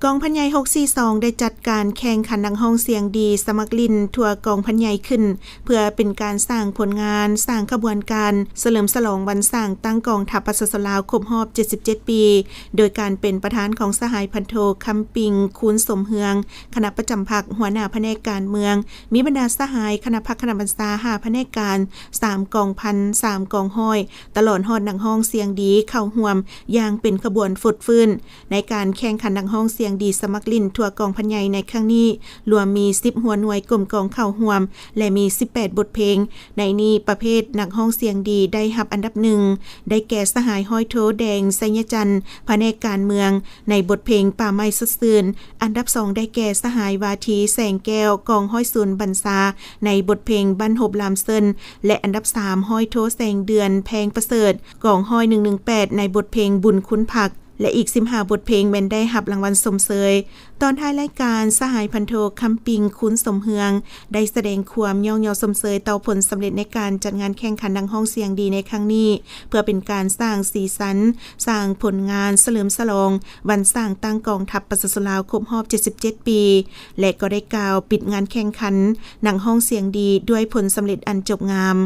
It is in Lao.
ກອງພັນໃຫຍ່ຫົກສີ່ສອງ ໄດ້ຈັດການແຂ່ງຂັນນັກຮ້ອງສຽງດີສະໝັກຫຼິ້ນທົ່ວກອງພັນໃຫຍ່ຂຶ້ນ ເພື່ອເປັນການສ້າງຜົນງານ, ສ້າງຂະບວນການສະເຫຼີມສະຫຼອງວັນສ້າງຕັ້ງກອງທັບປະຊາຊົນລາວຄົບຮອບເຈັດສິບເຈັດປີ, ໂດຍການເປັນປະທານຂອງສະຫາຍພັນໂທ ຄຳປິງ ຄູນສົມເຮືອງ ຄະນະປະຈຳພັກ, ຫົວໜ້າພະແນກການເມືອງ, ມີບັນດາສະຫາຍຄະນະພັກຄະນະບັນຊາຫ້າພະແນກການ, ສາມກອງພັນ, ສາມກອງຮ້ອຍ ຕະຫຼອດຮອດນັກຮ້ອງສຽງດີເຂົ້າຮ່ວມຢ່າງເປັນຂະບວນຟົດຟື້ນ. ໃນການແຂ່ງຂັນນັກຮ້ອງສຽງດີສະໝັກຫຼິ້ນທົ່ວກອງພັນໃຫຍ່ໃນຄັ້ງນີ້ ລວມມີສິບຫົວໜ່ວຍກົມກອງເຂົ້າຮ່ວມ ແລະ ມີສິບແປດບົດເພງ. ໃນນີ້ປະເພດນັກຮ້ອງສຽງດີໄດ້ຮັບອັນດັບໜຶ່ງ ໄດ້ແກ່ສະຫາຍຮ້ອຍໂທ ແດງ ໄຊຍະຈັນ ພະແນກການເມືອງ ໃນບົດເພງປ່າໄມ້ສົດຊື່ນ, ອັນດັບສອງໄດ້ແກ່ສະຫາຍວາທີ ແສງແກ້ວ ກອງຮ້ອຍສູນບັນຊາ ໃນບົດເພງບ້ານຮົບລາມເຊີນ ແລະ ອັນດັບສາມ ຮ້ອຍໂທ ແສງເດືອນ ແພງປະເສີດ ກອງຮ້ອຍໜຶ່ງໜຶ່ງແປດ ໃນບົດເພງບຸນຄຸນຜັກ ແລະ ອີກສິບຫ້າບົດເພງແມ່ນໄດ້ຮັບລາງວັນຊົມເຊີຍ. ຕອນທ້າຍລາຍການ, ສະຫາຍພັນໂທ ຄຳປິງ ຄູນສົມເຮືອງ ໄດ້ສະແດງຄວາມຍ້ອງຍໍຊົມເຊີຍຕໍ່ຜົນສຳເລັດໃນການຈັດງານແຂ່ງຂັນນັກຮ້ອງສຽງດີໃນຄັ້ງນີ້ ເພື່ອເປັນການສ້າງສີສັນ, ສ້າງຜົນງານສະເຫຼີມສະຫຼອງວັນສ້າງຕັ້ງກອງທັບປະຊາຊົນລາວຄົບຮອບເຈັດສິບເຈັດປີ ແລະ ກໍໄດ້ກ່າວປິດງານແຂ່ງຂັນນັກຮ້ອງສຽງດີດ້ວຍຜົນສຳເລັດອັນຈົບງາມ.